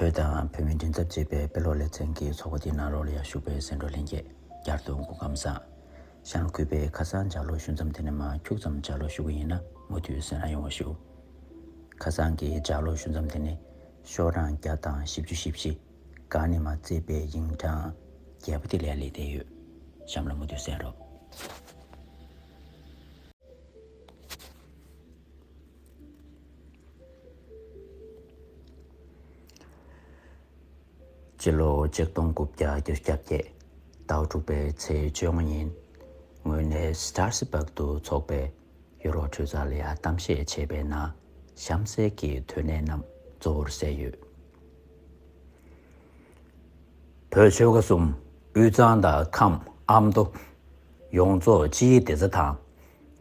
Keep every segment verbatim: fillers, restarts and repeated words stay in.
བོད་དང་བོད་མིའི་མགྲིན་ཚབ་ཅེས་པའི་དཔེ་ཀློག་ལེ་ཚན་གྱི་ཚོགས་པ་འདིའི་ནང་ལོགས་ལ་ཡང་ཞུགས་པའི་གཟེངས་བསྟོད་ལྷན་རྒྱས་བསྐྱར་དུ་སྐུ་ཁམས་བཟང་། གཤམ་ལ་གུས་པས་ཁ་སང་ལྗགས་ཀློག་ཞུ་མཚམས་དེ་ནས་མར་ཁྱུག་ཙམ་ལྗགས་ཀློག་ཞུ་གི་ཡིན་ན་མུ་མཐུད་གསན་རོགས་གནང་ཞུ། ཁ་སང་གི་ལྗགས་ཀློག་ཞུ་མཚམས་དེ་ནས་ཤོག་གྲངས་བརྒྱ་དང་བཞི་བཅུ་ཞེ་བཞི། གང་ནས་མར་བརྩིས་པའི་ཡིག་གྲངས་བརྒྱད་པ་དེ་ལ་སླེབས་བསྡད་ཡོད། གཤམ་ལ་མུ་མཐུད་གསན་རོགས། སྤྱི་ལོ་ཆིག་སྟོང་དགུ་བརྒྱ་བརྒྱད་ཅུ་གྱ་བརྒྱད། ཟླ་བ་དྲུག་པའི་ཚེས་བཅོ་ལྔ་ཉིན། ངོས་ནས་སི་ཊར་སི་བྷག་ཏུ་འཚོགས་པའི་ཡུ་རོབ་གྲོས་ཚོགས་ལ་ཡང་གཏམ་བཤད་བྱས་པའི་ནང་གཤམ་གསལ་གྱི་དོན་གནད་རྣམས་གཙོ་བོར་གསལ་ཡོད། བོད་ཆོལ་ཁ་གསུམ་དབུས་གཙང་དང་ཁམས་ཨ་མདོ་ཡོངས་རྫོགས་སྤྱིའི་བདེ་རྩ་དང་།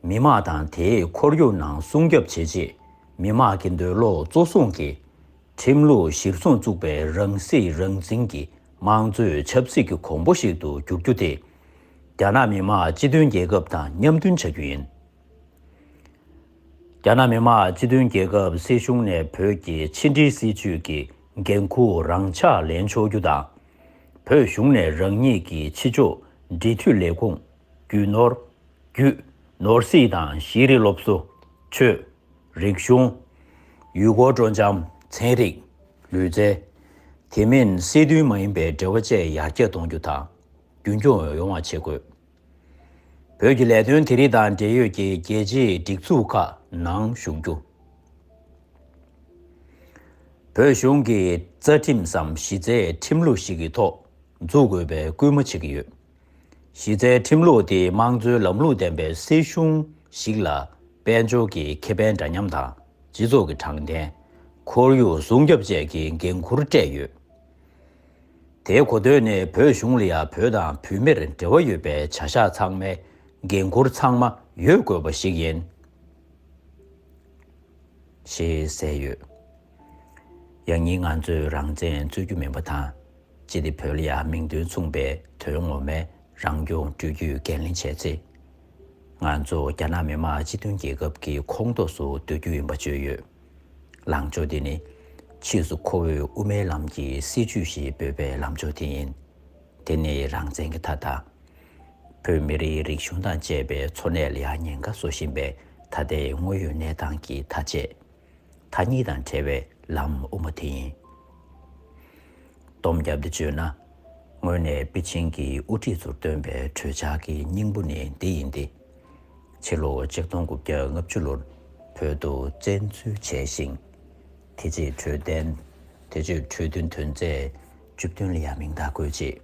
མི་དམངས་དང་དེའི་ཁོར་ཡུག་ནང་སྲུང་སྐྱོབ་བྱེད་ཆེད་མི་དམངས་ཀྱི་འདོད་བློ་གཙོ་བཟུང་གིས་ཁྲིམས་ལུགས་གཞིར་བཟུང་བཙུགས་པའི་རང་སྲིད་རང་འཛིན་གྱི་དམངས་གཙོའི་ཆབ་སྲིད་ཀྱི་གོང་བུ་ཞིག་ཏུ་འགྱུར་རྒྱུ་དེ་རྒྱ་ནག་མི་དམངས་སྤྱི་མཐུན་རྒྱལ་ཁབ་དང་མཉམ་མཐུན་བྱ་རྒྱུ་ཡིན། རྒྱ་ནག་མི་དམངས་སྤྱི་མཐུན་རྒྱལ་ཁབ་སྲིད་གཞུང་ནས་བོད་ཀྱི་ཕྱི་འབྲེལ་སྲིད་ཇུས་ཀྱི་འགན་འཁུར་རང་འཇགས་ལེན་ཆོག་རྒྱུ་དང་། བོད་གཞུང་ནས་རང་ཉིད་ཀྱི་ཕྱི་ཕྱོགས་འབྲེལ་མཐུད་ལས་ཁུངས། རྒྱུ་ནོར། རྒྱུ་ནོར་སྲིད་དང་ཤེས་རིག་སློབ་གསོ། ཆོས། རིག་གཞུང་། ཡུལ་སྐོར་སྤྲོ་འཆམ། ཚན་རིག་ལུས་རྩལ། དེ་མིན་སྲིད་དོན་མ་ཡིན་པའི་འབྲེལ་བ་བཅས་ཡར་རྒྱས་གཏོང་རྒྱུ་དང་རྒྱུན་འཁྱོངས་ཡོང་བ་བྱེད་དགོས། བོད་ཀྱི་ལས་དོན་དེ་རིགས་དང་འབྲེལ་ཡོད་ཀྱི་རྒྱལ་སྤྱིའི་སྒྲིག་འཛུགས་ཁག་ནང་ཞུགས་རྒྱུ། བོད་གཞུང་གི་རྩ་ཁྲིམས་སམ་གཞི་རྩའི་ཁྲིམས་ལུགས་ཤིག་གི་ཐོག་འཛུགས་དགོས་པའི་སྐུལ་མ་བྱེད་ཀྱི་ཡོད། གཞི་རྩའི་ཁྲིམས་ལུགས་དེ་དམངས་གཙོའི་ལམ་ལུགས་ལྡན་པའི་སྲིད་གཞུང་ཞིག་ལ་དཔལ་འབྱོར་གྱི་ཁེ་ཕན་འདྲ་མཉམ་དང་སྤྱི་ཚོགས་ཀྱི་དྲང་བདེན། ཁོར་ཡུག་སྲུང་སྐྱོབ་བཅས་ཀྱི་འགན་འཁུར་སྤྲད་ཡོད། དེའི་གོ་དོན་ནི་བོད་གཞུང་ལ་ཡང་བོད་དང་བོད་མིར་འབྲེལ་བ་ཡོད་པའི་བྱ་གཞག་ཚང་མའི་འགན་འཁུར་ཚང་མ་ཡོད་དགོས་པ་ཞིག་ཡིན། ཞེས་གསལ་ཡོད། ཡང་སྙིང་ང་ཚོས་རང་བཙན་རྩོད་རྒྱུ་མིན་པ་དང་། ཅི་སྟེ་བོད་ལ་ཡང་མིང་དོན་མཚུངས་པའི་དོན་ངོ་མའི་རང་སྐྱོང་སྤྲོད་རྒྱུའི་འགན་ལེན་བྱས་ཚེ། ང་ཚོ་རྒྱ་ནག་མི་དམངས་སྤྱི་མཐུན་རྒྱལ་ཁབ་ཀྱི་ཁོངས་གཏོགས་སུ་སྡོད་རྒྱུ་ཡིན་པ་བརྗོད་ཡོད། ལངས་ཕྱོགས་འདི་ནི་ཕྱིས་སུ་ཁོ་བོས་དབུ་མའི་ལམ་གྱི་སྲིད་བྱུས་ཞེས་འབོད་པའི་ལངས་ཕྱོགས་དེ་ཡིན། དེ་ནི་རང་བཙན་གྱི་མཐའ་དག་བོད་མི་རིགས་རིག་གཞུང་དང་བཅས་པའི་འཚོ་གནས་ལ་ཡང་ཉེན་ཁ་བཟོ་བཞིན་པའི་ད་ལྟའི་དངོས་ཡོད་གནས་སྟངས་ཀྱི་མཐའ་དཔྱད། མཐའ་གཉིས་དང་བྲལ་བའི་ལམ་དབུ་མ་དེ་ཡིན། སྡོམ་བརྒྱབ་སྟེ་བརྗོད་ན། ངོས་ནས་པེ་ཅིང་གི་དབུ་ཁྲིད་ཚོར་བཏོན་པའི་གྲོས་འཆར་གྱི་སྙིང་པོ་ནི་འདི་ཡིན་ཏེ། ཕྱི་ལོ་ཆིག་སྟོང་དགུ་བརྒྱ་ལྔ་བཅུ་ལོར་བོད་དུ་བཙན་འཛུལ་བྱས་ཤིང་། དེ་རྗེས་འཕྲོད་བསྟེན། དེ་རྗེས་འཕྲོད་བསྟེན་དོན་ཚན་བཅུ་བདུན་ལ་ཡང་མིང་རྟགས་བཀོད་རྗེས།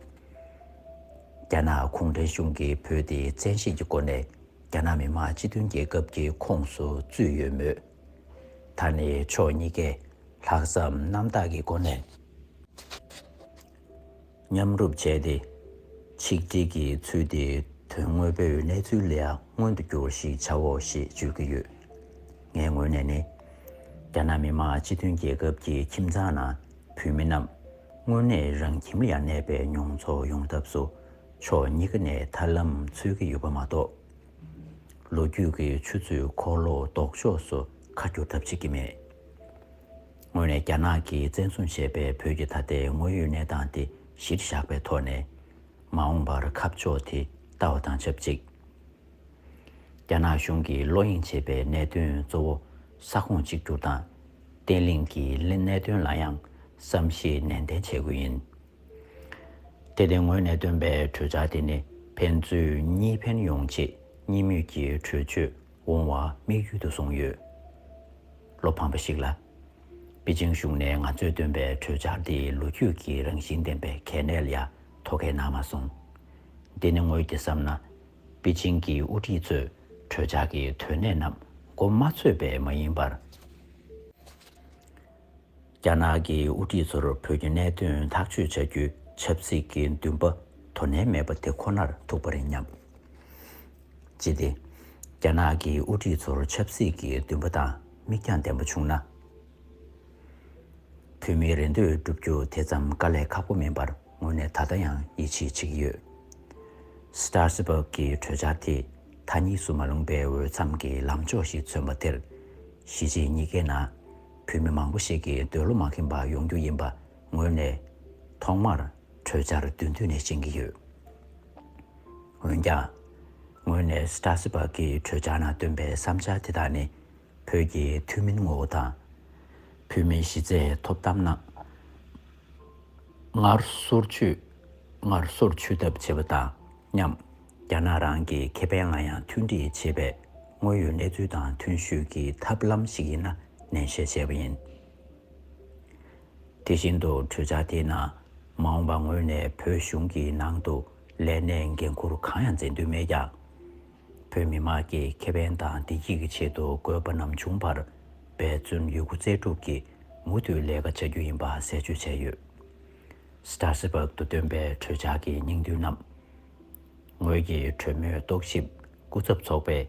རྒྱ་ནག་གུང་ཁྲན་གཞུང་གིས་བོད་དེ་བཙན་ཤེད་ཀྱི་སྒོ་ནས་རྒྱ་ནག་མི་དམངས་སྤྱི་མཐུན་རྒྱལ་ཁབ་ཀྱི་ཁོངས་སུ་བཙུད་ཡོད་མོད། ད་ནི་ཕྱོགས་གཉིས་ཀས་ལྷག་བསམ་རྣམ་དག་གི་སྒོ་ནས་མཉམ་རུབ་བྱས་ཏེ། ཆིག་སྒྲིལ་གྱི་ཚུལ་དེ་དོན་དངོས་པོའི་གནས་ཚུལ་ལ་ཡང་མངོན་དུ་འགྱུར་ཞིག་བྱའོ་ཞེས་བརྗོད་ཀྱི་ཡོད། ངའི་ངོས་ནས་ནི། རྒྱ་ནག་མི་དམངས་སྤྱི་མཐུན་རྒྱལ་ཁབ་ཀྱི་ཁྱིམ་ཚང་ནང་བོད་མི་རྣམས་དངོས་གནས་རང་ཁྱིམ་ལ་ཡང་གནས་པའི་མྱོང་ཚོར་ཡོང་ཐབས་སུ་ཕྱོགས་གཉིས་ཀ་ནས་ཐབས་ལམ་འཚོལ་གྱི་ཡོད་པ་མ་གཏོགས། ལོ་རྒྱུས་ཀྱི་ཆུ་ཚོད་འཁོར་ལོ་ལྡོག་ཕྱོགས་སུ་ཁ་བསྒྱུར་ཐབས་བྱེད་ཀྱི་མེད། དངོས་གནས་རྒྱ་ནག་གིས་བཙན་བཟུང་བྱས་པའི་བོད་ཀྱི་ད་ལྟའི་དངོས་ཡོད་གནས་སྟངས་དེ་གཞིར་བཞག་པའི་ཐོག་ནས། མ་འོངས་པར་ཁ་ཕྱོགས་དེ་ལྟ་བ་དང་ཆབས་ཅིག་རྒྱ་ནག་གཞུང་གིས་བློ་གཡེང་བྱེད་པའི་གནད་དོན་གཙོ་བོ་ས་ཁོངས་གཅིག་གྱུར་དང་། བརྟན་ལྷིང་གི་གནད་དོན་ལ་ཡང་བསམ་གཞིག་ནན་ཏན་བྱེད་དགོས་ཡིན། དེ་དེ་ངོས་ནས་བཏོན་པའི་གྲོས་འཆར་དེ་ནི་ཕན་ཚུན་གཉིས་ཕན་ཡོང་ཆེད་གཉིས་མོས་ཀྱི་གྲོས་ཆོད་འོང་བ་དམིགས་ཡུལ་དུ་བཟུང་ཡོད། བློ་ཕམ་པ་ཞིག་ལ། པེ་ཅིང་གཞུང་ནས་ང་ཚོས་བཏོན་པའི་གྲོས་འཆར་འདི་ལོ་རྒྱུས་ཀྱི་རང་བཞིན་ལྡན་པའི་གལ་གནད་ལ་ཡང་ཐོ་འགོད་གནང་མ་སོང་། འདི་ནི་ངོས་ཀྱིས་བསམ་ན། པེ་ཅིང་གི་དབུ་ཁྲིད་ཚོས་གྲོས་འཆར་གྱི་དོན་གནད་རྣམས་མགོ་མ་ཚོས་པས་མ་ཡིན་པར། རྒྱ་ནག་གི་དབུ་ཁྲིད་ཚོར་བོད་ཀྱི་གནད་དོན་ཐག་གཅོད་བྱ་རྒྱུའི་ཆབ་སྲིད་ཀྱི་འདུན་པ་དོ་ནན་མེད་པ་དེ་ཁོ་ནར་ཐུག་པ་རེད་སྙམ། ཅི་སྟེ། རྒྱ་ནག་གི་དབུ་ཁྲིད་ཚོར་ཆབ་སྲིད་ཀྱི་འདུན་པ་དང་མིག་རྒྱང་ལྡན་པ་བྱུང་ན། བོད་མིའི་རེ་འདོད་བསྒྲུབ་རྒྱུ་དེ་ཙམ་དཀའ་ལས་ཁག་པོ་མིན་པར་དངོས་གནས་ད་ལྟ་ཡང་ཡིད་ཆེས་བྱེད་ཀྱི་ཡོད། སི་ཏཱར་སི་བྷག་གི་གྲོས་འཆར་དེ་མཐའ་གཉིས་སུ་མ་ལྷུང་པའི་འོས་འཚམ་གྱི་ལམ་ཕྱོགས་ཤིག་མཚོན་པ་དེར། གཞིས་བྱེས་གཉིས་ཀའི་ནང་བོད་མི་མང་པོ་ཞིག་གིས་འདོད་བློ་མ་ཁེངས་པར་ཡོང་རྒྱུ་ཡིན་པ་ ངོས་ནས་ཐོག་མར་གྲོས་འཆར་མདུན་སྟོན་ནས་བྱིན་གྱི་ཡོད། འོན་ཀྱང་། ངོས་ནས་སྟྲ་སི་པག་གིས་གྲོས་འཆར་ནང་བཏོན་པའི་བསམ་འཆར་དེ་དག་ནི་བོད་ཀྱི་ཐུན་མིན་ངོ་བོ་དང་། བོད་མིའི་གཞི་རྩའི་ཐོབ་ཐང་རྣམས་སྔར་སོར་ཆུད། སྔར་སོར་ཆུད་ཐབས་བྱེད་པ་དང་མཉམ། རྒྱ་ནག་རང་གི་ཁེ་ཕན་ལ་ཡང་མཐུན་སྒྲིལ་བྱེད་པའི་དངོས་ཡོད་གནས་ཚུལ་དང་མཐུན་ཤོས་ཀྱི་ཐབས་ལམ་ཞིག་ཡིན་ན་ནན་བཤད་བྱས་པ་ཡིན། དེ་བཞིན་དུ་གྲོས་འཆར་དེའི་ནང་མ་འོངས་པ་ངོས་ནས་བོད་གཞུང་གི་ནང་དུ་ལས་གནས་འགན་འཁུར་གང་ཡང་འཛིན་འདོད་མེད་ཀྱང་། བོད་མི་མང་གི་ཁེ་ཕན་དང་བདེ་སྐྱིད་ཀྱི་ཆེད་དུ་དགོས་པ་ནམ་བྱུང་བར་འབད་བརྩོན་ཡོད་རྒུ་རྩལ་སྤྲུགས་ཀྱིས་མུ་མཐུད་ལས་ཀ་བྱ་རྒྱུ་ཡིན་པ་གསལ་བརྗོད་བྱས་ཡོད། སྟྲ་སི་པག་ཏུ་བཏོན་པའི་གྲོས་འཆར་གྱི་སྙིང་བསྡུས་རྣམས། ངོས་ཀྱི་གྲོས་མོལ་རྟོག་ཞིབ་སྐུ་ཚབ་ཚོགས་པས་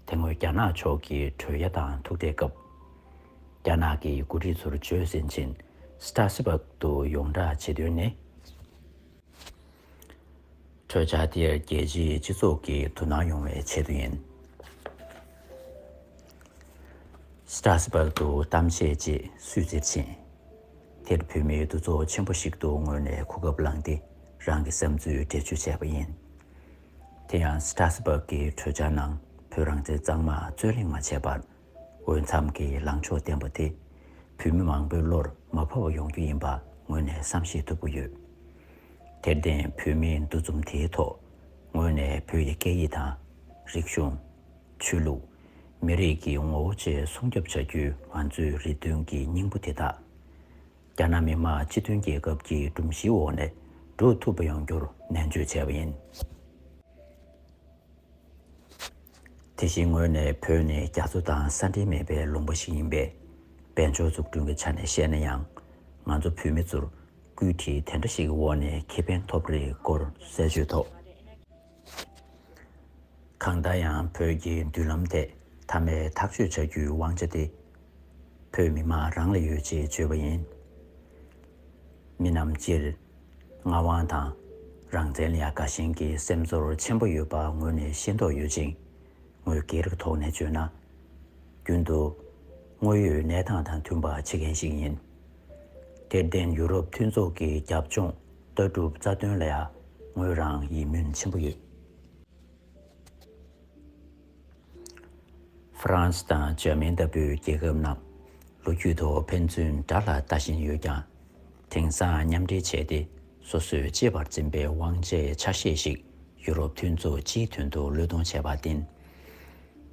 དེ་སྔོན་རྒྱ་ནག་ཕྱོགས་ཀྱི་གྲོས་ཡ་དང་ཐུག་འཕྲད་སྐབས། རྒྱ་ནག་གི་འགོ་ཁྲིད་ཚོར་བརྗོད་ཟིན་ཕྱིན་སྟྲ་སི་པག་ཏུ་ཡོངས་བསྒྲགས་བྱེད་དོན་ནི། གྲོས་འཆར་དེར་རྒྱལ་སྤྱིའི་སྤྱི་ཚོགས་ཀྱི་དོ་སྣང་ཡོང་བའི་ཆེད་དུ་ཡིན། སྟྲ་སི་པག་ཏུ་གཏམ་བཤད་ཅིག་སུད་འཛིར་ཕྱིན། དེར་བོད་མིའི་འདུ་ཚོགས་ཆེན་པོ་ཞིག་ཏུ་ངོས་ནས་གོ་སྐབས་བླངས་ཏེ་རང་གི་བསམ་ཚུལ་འགྲེལ་བརྗོད་བྱས་པ་ཡིན། དེ་ཡང་སྟྲ་སི་པག་གི་གྲོས་འཆར་ནང་བོད་རང་བཙན་གཙང་མ་རྩོད་གླེང་མ་བྱས་པར། འོས་འཚམ་གྱི་ལངས་ཕྱོགས་བསྟན་པ་དེ་བོད་མི་མང་པོའི་བློར་མ་ཕབ་པ་ཡོང་རྒྱུ་ཡིན་པ་ངོས་ནས་བསམ་ཤེས་ཐུབ་ཀྱི་ཡོད། དེར་བརྟེན་བོད་མིའི་འདུ་འཛོམས་དེའི་ཐོག་ངོས་ནས་བོད་ཀྱི་སྐད་ཡིག་དང་། རིག་གཞུང་། ཆོས་ལུགས། མི་རིགས་ཀྱི་ངོ་བོ་བཅས་སྲུང་སྐྱོབ་བྱ་རྒྱུའི་ང་ཚོའི་རེ་འདུན་གྱི་སྙིང་པོ་དེ་དག་རྒྱ་ནག་མི་དམངས་སྤྱི་མཐུན་རྒྱལ་ཁབ་ཀྱི་སྒྲོམ་གཞིའི་འོག་ནས་འགྲུབ་ཐུབ་པ་ཡོང་རྒྱུར་ནན་བརྗོད་བྱས་པ་ཡིན། དེ་བཞིན་ངོས་ནས་བོད་ནི་རྒྱ་མཚོ་དང་ས་འབྲེལ་མེད་པའི་ལུང་པ་ཞིག་ཡིན་པས། དཔལ་འབྱོར་འཛུགས་སྐྲུན་གྱི་ཆ་ནས་བཤད་ན་ཡང་། ང་ཚོ་བོད་མི་ཚོར་བཀོད་སྒྲིག་དེ་འདྲ་ཞིག་གི་འོག་ནས་ཁེ་ཕན་ཐོབ་རེས་སྐོར་གསལ་བརྗོད་ཐོག་གང་ལྟར་ཡང་བོད་ཀྱི་མདུན་ལམ་དེ་མཐའ་མའི་ཐག་གཅོད་བྱ་རྒྱུའི་དབང་ཆ་དེ་བོད་མི་མང་རང་ལ་ཡོད་ཅེས་བརྗོད་པ་ཡིན། མི་རྣམས་སྤྱིར་མངའ་དབང་དང་རང་བཙན་ལ་ཡང་དགའ་ཞེན་གྱི་སེམས་ཚོར་ཆེན་པོ་ཡོད་པ་ངོས་ནས་ཤེས་རྟོགས་ཡོད་ཅིང་། ངོས་སྒེར་གྱི་ཐོག་ནས་བརྗོད་ན། རྒྱུན་དུ་དངོས་ཡོད་གནས་སྟངས་དང་མཐུན་པ་བྱེད་མཁན་ཞིག་ཡིན། དེར་བརྟེན་ཡུ་རོབ་མཐུན་ཚོགས་ཀྱི་རྒྱབ་ལྗོངས་ལྟ་གྲུབ་རྩ་དོན་ལ་ཡང་ངོས་རང་ཡིད་སྨོན་ཆེན་པོ་ཡོད། ཧྥ་རན་སི་དང་འཇར་མན་ལྟ་བུའི་རྒྱལ་ཁབ་རྣམས་ལོ་རྒྱུས་ཐོག་ཕན་ཚུན་དགྲ་ལ་ལྟ་བཞིན་ཡོད་ཀྱང་། དེང་སང་མཉམ་འབྲེལ་བྱས་ཏེ་སོ་སོས་གཅེས་པར་འཛིན་པའི་དབང་ཆའི་ཆ་ཤས་ཤིག་ཡུ་རོབ་མཐུན་ཚོགས་སྤྱིའི་དོན་དུ་བློས་གཏོང་བྱས་པར་བརྟེན།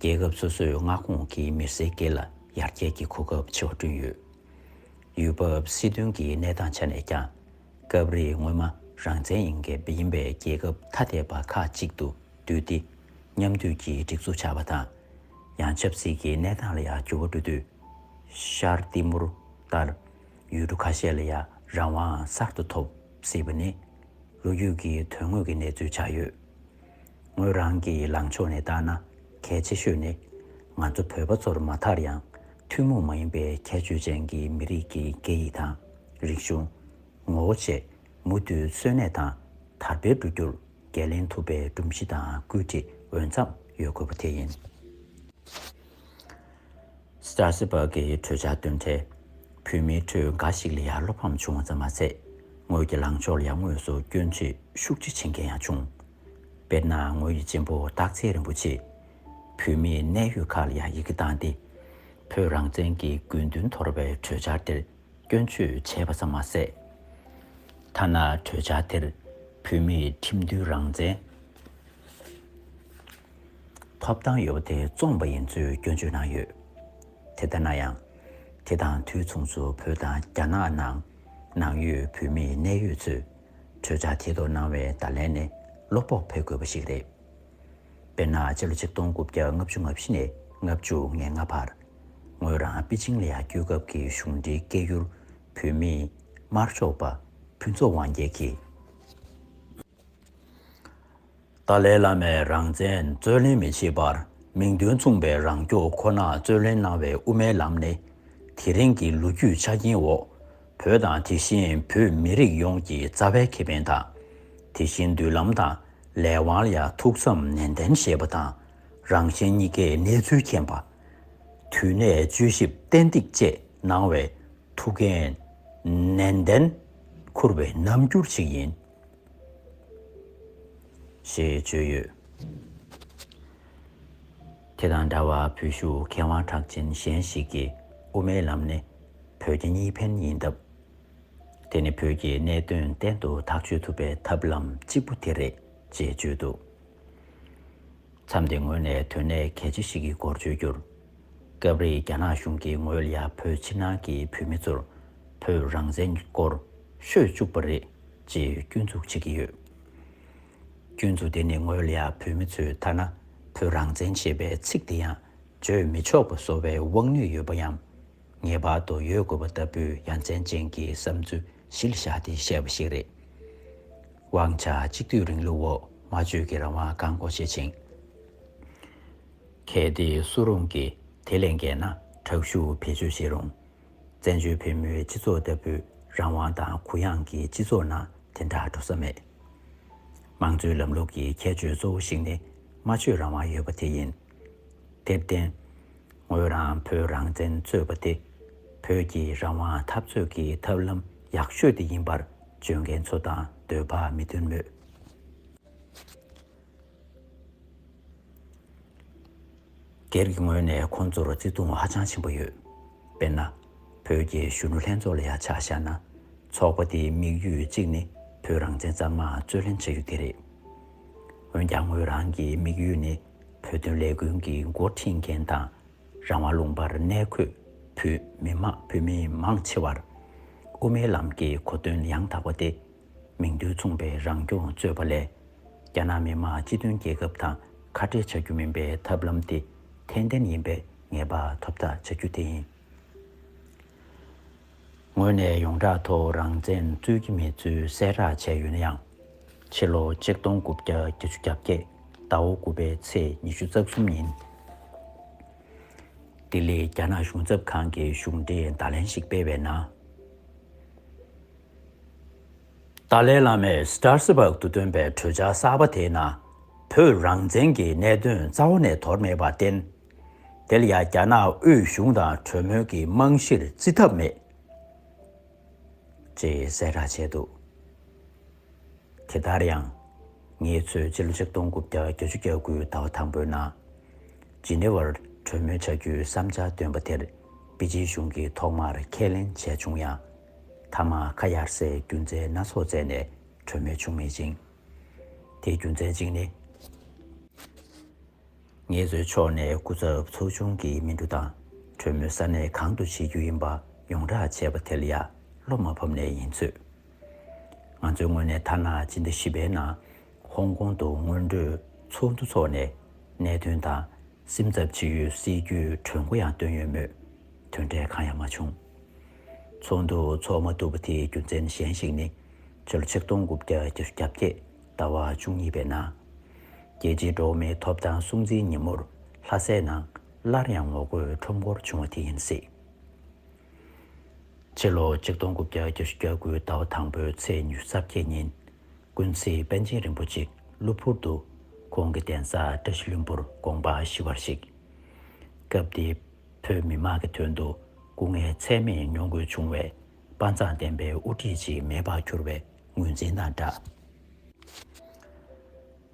རྒྱལ་ཁབ་སོ་སོའི་མངའ་ཁོངས་ཀྱི་མི་སེར་སྒེར་ལ་ཡར་རྒྱས་ཀྱི་གོ་སྐབས་ཆེ་བ་བསྐྲུན་ཡོད། ཡུལ་བབ་སྲིད་དོན་གྱི་གནས་སྟངས་ཆ་ནས་ཀྱང་། སྐབས་རེ་སྔོན་མ་རང་བཙན་ཡིན་མཁན་ཡིན་པའི་རྒྱལ་ཁབ་ཐ་དད་པ་ཁག་ཅིག་ཏུ་བསྡུས་ཏེ་མཉམ་འདུས་ཀྱི་སྒྲིག་འཛུགས་ཆགས་པ་དང་། ཡང་ཆབ་སྲིད་ཀྱི་གནས་སྟངས་ལ་ཡང་འགྱུར་བ་འགྲོ་དུས། ཤར་ཏི་མུར་ལྟར་ཡུལ་གྲུ་ཁ་ཤས་ལ་ཡང་རང་དབང་གསར་དུ་ཐོབ་སྲིད་པ་ནི་ལོ་རྒྱུས་ཀྱི་དོན་དངོས་ཀྱི་གནས་ཚུལ་ཆགས་ཡོད། ངོས་རང་གི་ལངས་ཕྱོགས་ནས་བལྟས་ན་གལ་ཆེ་ཤོས་ནི། ང་ཚོ་བོད་པ་ཚོར་མ་མཐར་ཡང་ཐུན་མོང་མ་ཡིན་པའི་ཁྱད་ཆོས་ཅན་གྱི་མི་རིགས་ཀྱི་སྐད་ཡིག་དང་རིག་གཞུང་། ངོ་བོ་བཅས་མུ་མཐུད་གསོན་གནས་དང་དར་སྤེལ་འགྲོ་རྒྱུར་འགན་ལེན་ཐུབ་པའི་སྒྲོམ་གཞི་དང་བཀོད་སྒྲིག་འོས་འཚམ་ཡོད་དགོས་པ་དེ་ཡིན། སྟྲ་སི་པག་གིས་གྲོས་འཆར་བཏོན་འཕྲལ། བོད་མིའི་ཁྲོད་འགའ་ཞིག་ལ་ཡང་བློ་ཕམ་བྱུང་བ་ཙམ་མ་ཟད། ངོས་ཀྱི་ལངས་ཕྱོགས་ལ་ཡང་དངོས་སུ་སྐྱོན་བརྗོད་ཤུགས་ཆེ་བྱེད་མཁན་ཡང་བྱུང་། དཔེར་ན་ངོས་ཀྱི་གཅེན་པོ་སྟག་འཚེར་རིན་པོ་ཆེས་བོད་མིའི་གནད་ཡོད་ཁག་ལ་ཡང་ཡི་གེ་བཏང་སྟེ། བོད་རང་བཙན་གྱི་དགོས་འདུན་དོར་བའི་གྲོས་འཆར་དེར་སྐྱོན་བརྗོད་བྱས་པ་ཙམ་མ་ཟད། ཐ་ན་གྲོས་འཆར་དེར་བོད་མིའི་ཁྲིམས་མཐུན་རང་བཙན་ཐོབ་ཐང་ཡོད་པ་དེ་བཙོངས་པ་ཡིན་ཚུལ་སྐྱོན་བརྗོད་གནང་ཡོད། དེ་ལྟ་ན་ཡང་། དེ་དང་དུས་མཚུངས་སུ་བོད་དང་རྒྱ་ནག་ནང་ནང་ཡོད་བོད་མིའི་གནད་ཡོད་ཚོས་གྲོས་འཆར་དེ་ཐོག་གནང་བའི་བརྡ་ལན་ནི་བློ་ཕོག་འཕེར་དགོས་པ་ཞིག་རེད། དཔེར་ན་སྤྱི་ལོ་ཆིག་སྟོང་དགུ་བརྒྱ་ལྔ་བཅུ་ང་བཞི་ནས་ལྔ་བཅུ་ང་ལྔ་བར། ངོས་རང་པེ་ཅིང་ལ་ཡང་སྐྱོད་སྐབས་ཀྱི་གཞུང་འབྲེལ་སྐད་སྒྱུར་བོད་མིའི་དམར་ཕྱོགས་པ་ཕུན་ཚོགས་དབང་རྒྱལ་གྱིས། ཏཱ་ལའི་བླ་མས་རང་བཙན་རྩོད་ལེན་མི་བྱེད་པར་མིང་དོན་མཚུངས་པའི་རང་སྐྱོང་ཁོ་ན་རྩོད་ལེན་གནང་བའི་དབུ་མའི་ལམ་ནི། དེ་རིང་གི་ལོ་རྒྱུས་ཆ་རྐྱེན་འོག་བོད་དང་དེ་བཞིན་བོད་མི་རིགས་ཡོངས་ཀྱི་རྩ་བའི་ཁེ་ཕན་དང་། དེ་བཞིན་མདུན་ལམ་དང་ལས་དབང་ལ་ཡང་ཐུགས་བསམ་ནན་ཏན་བཞེས་པ་དང་། རང་གཞན་གཉིས་ཀའི་གནས་ཚུལ་མཁྱེན་པ། དུས་གནས་དཔྱོད་ཞིབ་ཏན་ཏིག་བཅས་གནང་བའི་ཐུགས་འགན་ནན་ཏན་ བསྐུར་བའི་རྣམ་འགྱུར་ཞིག་ཡིན། ཞེས་བརྗོད་ཡོད། དེ་དང་འདྲ་བར་བོད་གཞུང་མཁས་དབང་གྲགས་ཅན་གཞན་ཞིག་གིས་དབུ་མའི་ལམ་ནི་བོད་ཀྱི་གཉིས་ཕན་ཡིན་སྟབས། དེ་ནི་བོད་ཀྱི་གནད་དོན་གཏན་དུ་ཐག་གཅོད་ཐུབ་པའི་ཐབས་ལམ་གཅིག་པུ་དེ་རེད་ཅེས་བརྗོད་འདུག། མཚམས་དེའི་ངོས་ནས་དོན་གནད་གལ་ཆེ་ཞིག་གི་སྐོར་བརྗོད་རྒྱུར། སྐབས་རེ་རྒྱ་ནག་གཞུང་གིས་ངོས་ལ་ཡ་བོད་ཕྱི་ནང་གི་བོད་མི་ཚོར་བོད་རང་བཙན་སྐོར་ཤོད་བཅུག་པ་རེད་ཅེས་སྐྱོན་འཛུགས་བྱེད་ཀྱི་ཡོད། སྐྱོན་འཛུགས་དེ་ནི་ངོས་ལ་ཡ་བོད་མི་ཚོས་ཐ་ན་བོད་རང་བཙན་ཞེས་པའི་ཚིག་དེ་ཡང་བརྗོད་མི་ཆོག་པ་བཟོ་བའི་དབང་ནུས་ཡོད་པ་ཡང་ངེས་པར་དུ་ཡོད་དགོས་པ་ལྟ་བུའི་ཡ་མཚན་ཅན་གྱི་བསམ་ཚུལ་གཞི་ལ་བཞག་སྟེ་བཤད་པ་ཞིག་རེད། དབང་ཆ་གཅིག་སྡུད་རིང་ལུགས་འོག་སྨྲ་བརྗོད་ཀྱི་རང་དབང་བཀག་འགོག་བྱེད་ཅིང་། གལ་ཏེ་སུ་རུང་གིས་དེ་ལས་འགལ་ན་དྲག་ཤུགས་བེད་སྤྱོད་བྱེད་རུང་། བཙན་བྱོལ་བོད་མིའི་སྤྱི་ཚོགས་ལྟ་བུའི་རང་དབང་དང་གུ་ཡངས་ཀྱི་སྤྱི་ཚོགས་ནང་དེ་འདྲ་འགྲོ་ས་མེད། དམངས་གཙོའི་ལམ་ལུགས་ཀྱི་ཁྱད་ཆོས་གཙོ་བོ་ཞིག་ནི་སྨྲ་བརྗོད་རང་དབང་ཡོད་པ་དེ་ཡིན། དེར་བརྟེན། ངོས་རང་བོད་རང་བཙན་རྩོད་པ་དེ་བོད་ཀྱི་རང་དབང་འཐབ་རྩོད་ཀྱི་ཐབས་ལམ་ཡག་ཤོས་དེ་ཡིན་པར་བརྗོད་མཁན་ཚོ་དང་འདོད་པ་མི་མཐུན་མོད། སྒེར་གྱི་ངོས་ནས་ཁོང་ཚོར་བརྩི་མཐོང་ཧ་ཅང་ཆེན་པོ་ཡོད། དཔེར་ན། བོད་ཀྱི་གཞོན་ནུ་ལྷན་ཚོགས་ལ་ཡང་ཆ་བཞག་ན། ཚོགས་པ་དེའི་དམིགས་ཡུལ་གཅིག་ནི་བོད་རང་བཙན་གཙང་མ་རྩོད་ལེན་བྱ་རྒྱུ་དེ་རེད། འོན་ཀྱང་ངོས་རང་གི་དམིགས་ཡུལ་ནི་བོད་དོན་ལས་འགུལ་གྱི་འགོ་ཁྲིད་མཁན་དང་། རང་དབང་ལུང་པར་གནས་འཁོད་བོད་མི་མང་བོད་མི་མང་ཆེ་བར་དབུ་མའི་ལམ་གྱི་གོ་དོན་ཡང་དག་པ་སྟེ། མིང་དོན་མཚུངས་པའི་རང་སྐྱོང་རྩོད་པ་ལས། རྒྱ་ནག་མི་དམངས་སྤྱི་མཐུན་རྒྱལ་ཁབ་དང་ཁ་བྲལ་བྱ་རྒྱུ་མིན་པའི་ཐབས་ལམ་དེ་ཏན་ཏན་ཡིན་པའི་ངེས་པ་ཐོབ་ཐབས་བྱ་རྒྱུ་དེ་ཡིན། ངོས་ནས་ཡོངས་གྲགས་ཐོག་རང་བཙན་རྩོད་ཀྱི་མེད་ཚུལ་གསལ་བསྒྲགས་བྱས་ཡོད་ན་ཡང་། ཕྱི་ལོ་ཆིག་སྟོང་དགུ་བརྒྱ་བརྒྱད་ཅུ་གྱ་བརྒྱད་ཟླ་བ་དགུ་པའི་ཚེས་ཉི་ཤུ་རྩ་གསུམ་ཉིན། ལྡི་ལིའི་རྒྱ་ནག་གཞུང་ཚབ་ཁང་གི་གཞུང་འབྲེལ་བརྡ་ལན་ཞིག་སྤེལ་བའི་ནང་། ཏཱ་ལའི་བླ་མས་སི་ཏྲ་སི་བྷག་ཏུ་བཏོན་པའི་གྲོས་འཆར་གསར་པ་དེའི་ནང་བོད་རང་བཙན་གྱི་གནད་དོན་རྩ་བ་ནས་དོར་མེད་པར་བརྟེན། དེ་ལ་ཡང་རྒྱ་ནག་དབུས་གཞུང་དང་གྲོས་མོལ་གྱི་རྨང་གཞིར་བརྩི་ཐབས་མེད། ཅེས་གསལ་བསྒྲགས་བྱས་འདུག། དེ་ལྟར་ཡང་། ངེད་ཚོས་ཕྱི་ལོ་ཆིག་སྟོང་དགུ་བརྒྱ་བརྒྱད་ཅུ་གྱ་དགུའི་ཟླ་བ་དང་པོའི་ནང་། ཇི་ནི་ཝར་གྲོས་མོལ་བྱ་རྒྱུའི་བསམ་འཆར་བཏོན་པ་དེར་པེ་ཅིན་གཞུང་གིས་ཐོག་མར་ཁས་ལེན་བྱས་བྱུང་ཡང་། མཐའ་མ་ཁ་གཡར་སའི་རྒྱུ་མཚན་སྣ་ཚོགས་བཙལ་ནས་གྲོས་མོལ་བྱུང་མེད་ཅིང་། དེའི་རྒྱུ་མཚན་གཅིག་ནི། ངེད་ཚོའི་ཕྱོགས་ནས་སྐུ་ཚབ་ཚོགས་ཆུང་གི་མི་འགྲོ་དང་གྲོས་མོལ་ས་གནས་གང་དུ་བྱེད་རྒྱུ་ཡིན་པ་ཡོངས་བསྒྲགས་བྱས་པ་དེ་ལ་ཡང་བློ་མ་ཕམ་ནས་ཡིན་ཚོད། ང་ཚོའི་ངོས་ནས་ཐ་ན་སྤྱི་ཟླ་བཞི་པའི་ནང་ཧོང་ཀོང་དུ་སྔོན་འགྲོའི་ཚོགས་འདུ་འཚོགས་ནས་གནད་དོན་དང་སེམས་འཚབ་བྱེད་ཡུལ་སེལ་རྒྱུའི་གྲོས་འགོ་ཡང་བཏོན་ཡོད་མོད་དོན་འབྲས་གང་ཡང་མ་བྱུང་། ཚོགས་འདུ་འཚོགས་མ་ཐུབ་པ་དེའི་རྒྱུ་མཚན་གཞན་ཞིག་ནི་ཕྱི་ལོ་ཆིག་སྟོང་དགུ་བརྒྱ་བརྒྱད་ཅུ་གྱ་བརྒྱད་ཟླ་བ་བཅུ་གཉིས་པའི་ནང་རྒྱལ་སྤྱིའི་འགྲོ་བ་མིའི་ཐོབ་ཐང་སྲུང་བརྩིའི་ཉིན་མོར་ལྷ་སའི་ནང་སླར་ཡང་ངོ་རྒོལ་ཁྲོམ་སྐོར་བྱུང་བ་དེ་ཡིན་སྲིད། ཕྱི་ལོ་ཆིག་སྟོང་དགུ་བརྒྱ་བརྒྱད་ཅུ་གྱ་དགུའི་ཟླ་བ་དང་པོའི་ཚེས་ཉི་ཤུ་རྩ་བརྒྱད་ཉིན། ཀུན་གཟིགས་པཎ་ཆེན་རིན་པོ་ཆེ་གློ་བུར་དུ་ཁོང་གི་གདན་ས་བཀྲ་ཤིས་ལྷུན་པོར་དགོངས་པ་ཞི་བར་གཤེགས། སྐབས་དེའི་བོད་མི་དམངས་ཀྱི་དོན་དུ་སྐུ་ངལ་ཚད་མེད་མྱོང་དགོས་བྱུང་བའི་དཔའ་མཛངས་ལྡན་པའི་དབུ་ཁྲིད་ཅིག་མེད་པར་གྱུར་བའི་ངོས་འཛིན་དང་སྦྲགས།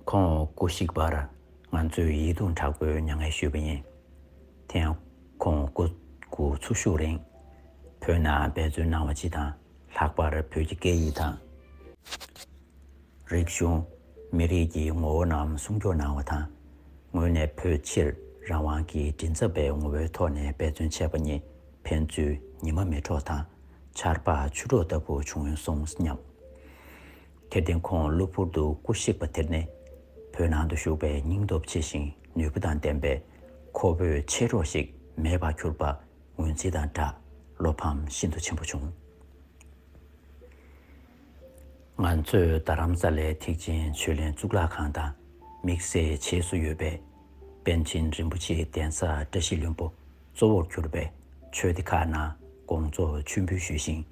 ཁོང་སྐུ་གཤེགས་པར་ང་ཚོས་ཡིད་གདུང་དྲག་པོའི་མྱ་ངན་ཞུས་པ་ཡིན། དེ་ཡང་ཁོང་སྐུ་སྐུ་ཚེ་ཧྲིལ་པོའི་རིང་བོད་ནང་འབད་བརྩོན་གནང་བ་སྤྱི་དང་ལྷག་པར་བོད་ཀྱི་སྐད་ཡིག་དང་། རིག་གཞུང་། མི་རིགས་ཀྱི་ངོ་བོ་རྣམས་སྲུང་སྐྱོབ་གནང་བ་དང་། ངོས་ནས་བོད་ཕྱིར་རང་དབང་གི་མགྲིན་ཚབ་པའི་ངོ་བོའི་ཐོག་ནས་འབད་བརྩོན་བྱས་པ་ཉིད་ཕན་ཚུན་ཉི་མ་མེ་གྲོགས་དང་ཆར་པ་ཆུ་གྲོགས་ལྟ་བུ་བྱུང་སོང་སྙམ། དེར་བརྟེན་ཁོང་གློ་བུར་དུ་སྐུ་གཤེགས་པ་དེར་ནི་བོད་ནང་དུ་བཞུགས་པའི་སྙིང་སྟོབས་ཆེ་ཞིང་ནུས་པ་དང་ལྡན་པའི་ཁོ་བོའི་མཆེད་གྲོགས་ཤིག་མེད་པར་གྱུར་པ་ངོས་འཛིན་དང་སྦྲགས་བློ་ཕམ་ཤིན་ཏུ་ཆེན་པོ་བྱུང་། ང་ཚོས་རྡ་རམ་ས་ལའི་ཐེག་ཆེན་ཆོས་གླིང་གཙུག་ལག་ཁང་དང་དམིགས་བསལ་བྱེས་སུ་ཡོད་པའི་པཎ་ཆེན་རིན་པོ་ཆེའི་གདན་ས་བཀྲ་ཤིས་ལྷུན་པོ་གཙོ་བོར་གྱུར་པའི་ཆོས་སྡེ་ཁག་ནང་དགོངས་རྫོགས་མཆོད་འབུལ་ཞུས་ཤིང་།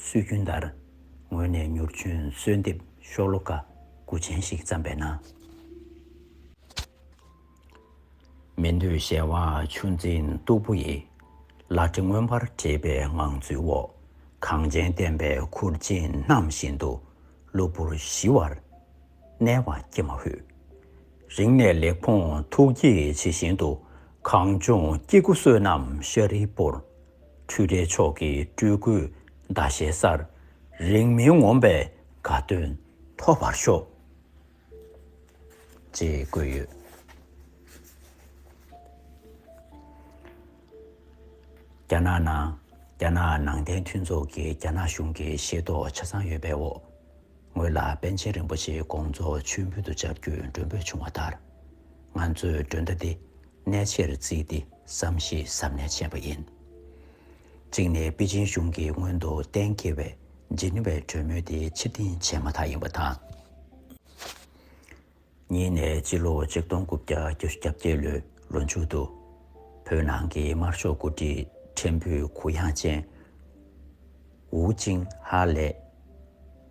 སྲོལ་རྒྱུན་ལྟར་ངོས་ནས་མྱུར་མཆོད་གསོལ་འདེབས་ཤོ་ལོ་ཀ་དགུ་ཅན་ཞིག་བརྩམས་པའི་ནང་། མི་འདོད་གཞན་དབང་ཆུ་འཛིན་སྟུག་པོ་ཡི། ལག་ཁྲི་མངོན་པར་བྲེས་པའི་ངང་ཚུལ་འོག་གངས་ཅན་བསྟན་པའི་ཁུར་ཆེན་བསྣམས་བཞིན་དུ། གློ་བུར་ཞི་བར་གནས་པ་ཀྱེ་མ་ཧུད། རིང་ནས་ལེགས་འཕོངས་ཐུགས་བསྐྱེད་ཇི་བཞིན་དུ། གངས་ལྗོངས་སྐྱེ་དགུ་བསོད་ནམས་ཤ་རིལ་པོར། འཕྲུལ་སྒྲའི་མཆོག་གི་སྤྲུལ་སྐུའི་ཟླ་ཤེལ་སར། རིང་མིན་ངོམས་པའི་དགའ་སྟོན་ཐོབ་པར་ཤོག། ཅེས་བཀོད་ཡོད། རྒྱ་ནག་ནང་། རྒྱ་ནག་ནང་བསྟན་མཐུན་ཚོགས་ཀྱིས་རྒྱ་ནག་གཞུང་གི་ཤེས་རྟོགས་ཆ་ཚང་ཡོད་པའི་འོག་ངོས་ལ་པཎ་ཆེན་རིན་པོ་ཆེའི་དགོངས་རྫོགས་མཆོད་འབུལ་དུ་བཅར་རྒྱུའི་མགྲོན་འབོད་བྱུང་བ་ལྟར། ང་ཚོས་མགྲོན་བརྡ་འདི་གནད་ཆེར་བརྩིས་ཏེ་བསམ་ཤེས་གཟབ་ནན་བྱས་པ་ཡིན། གཅིག་ནས་པེ་ཅིན་གཞུང་གིས་སྔོན་དུ་གཏན་འཁེལ་བའི་ཇི་ནི་ཝའི་གྲོས་མོལ་དེ་ཕྱིར་འཐེན་བྱས་མ་ཐག་ཡིན་པ་དང་། གཉིས་ནས་སྤྱི་ལོ་ཆིག་སྟོང་དགུ་བརྒྱ་བརྒྱད་ཅུ་གྱ་བརྒྱད་ལོའི་ལོ་མཇུག་ཏུ། བོད་ནང་གི་དམར་ཤོག་འགོ་ཁྲིད་ཕྲན་བུའི་གུ་ཡངས་ཅན། ཝུའུ་ཅིང་ཧྭ་ལས་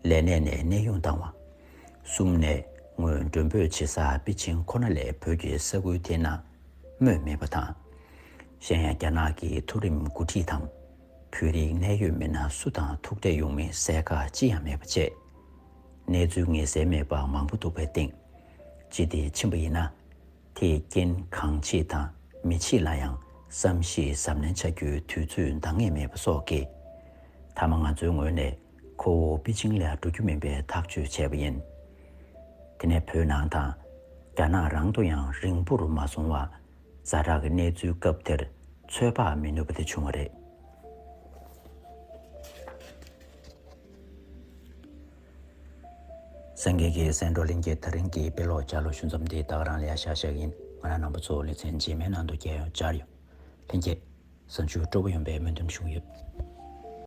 ལས་གནས་ནས་གནས་དབྱུང་བཏང་བ། གསུམ་ནས་ངོས་མགྲོན་འབོད་བྱེད་ས་པེ་ཅིང་ཁོ་ན་ལས་བོད་ཀྱི་ས་ཁུལ་དེ་ན་སྨོས་མེད་པ་དང་། གཞན་ཡང་རྒྱ་ནག་གི་མཐོ་རིམ་འགོ་ཁྲིད་དང་། བོད་རིགས་གནད་ཡོད་མི་སྣ་སུ་དང་ཐུག་འཕྲད་ཡོང་མིན་གསལ་ཁ་ཅི་ཡང་མེད་པ་བཅས། གནས་ཚུལ་ངེས་གསལ་མེད་པ་མང་པོ་འདུག་པའི་སྟེང་། ཅི་སྟེ་ཕྱིན་པ་ཡིན་ན། དེས་རྐྱེན་གང་བྱེད་དང་མི་བྱེད་ལ་ཡང་བསམ་ཤེས་གཟབ་ནན་བྱ་རྒྱུའི་དུས་ཚོད་འདང་ངེས་མེད་པ་སོགས་ཀྱིས། མཐའ་མ་ང་ཚོའི་ངོས་ནས་ཁོ་བོ་པེ་ཅིང་ལ་འགྲོ་རྒྱུ་མིན་པའི་ཐག་གཅོད་བྱས་པ་ཡིན། དེ་ནས་བོད་ནང་དང་། རྒྱ་ནག་རང་དུ་ཡང་རིང་པོར་མ་སོང་བར། ཛ་དྲག་གི་གནས་ཚུལ་སྐབས་དེར་ཚོད་དཔག་མི་ནུས་པ་དེ་བྱུང་བ་རེད། སངས་རྒྱས་ཀྱི་གསན་གྲོགས་ལྷན་རྒྱས། ད་རིང་གི་དཔེ་ཀློག་ལྗགས་ཀློག་ཞུ་མཚམས་འདི་ད་ག་རང་ལ་ཡ་ཤག་ཤག་ཡིན། ང་རང་རྣམ་པ་ཚོ་ལེ་ཚན་རྗེས་མའི་ནང་དུ་མཇལ་ཡོང་། བཅར་ཡོང་། ལྷན་རྒྱས་གཟའ་མཇུག་སྤྲོ་པོ་ཡོང་བའི་སྨོན་འདུན་ཞུ་གི་ཡོད།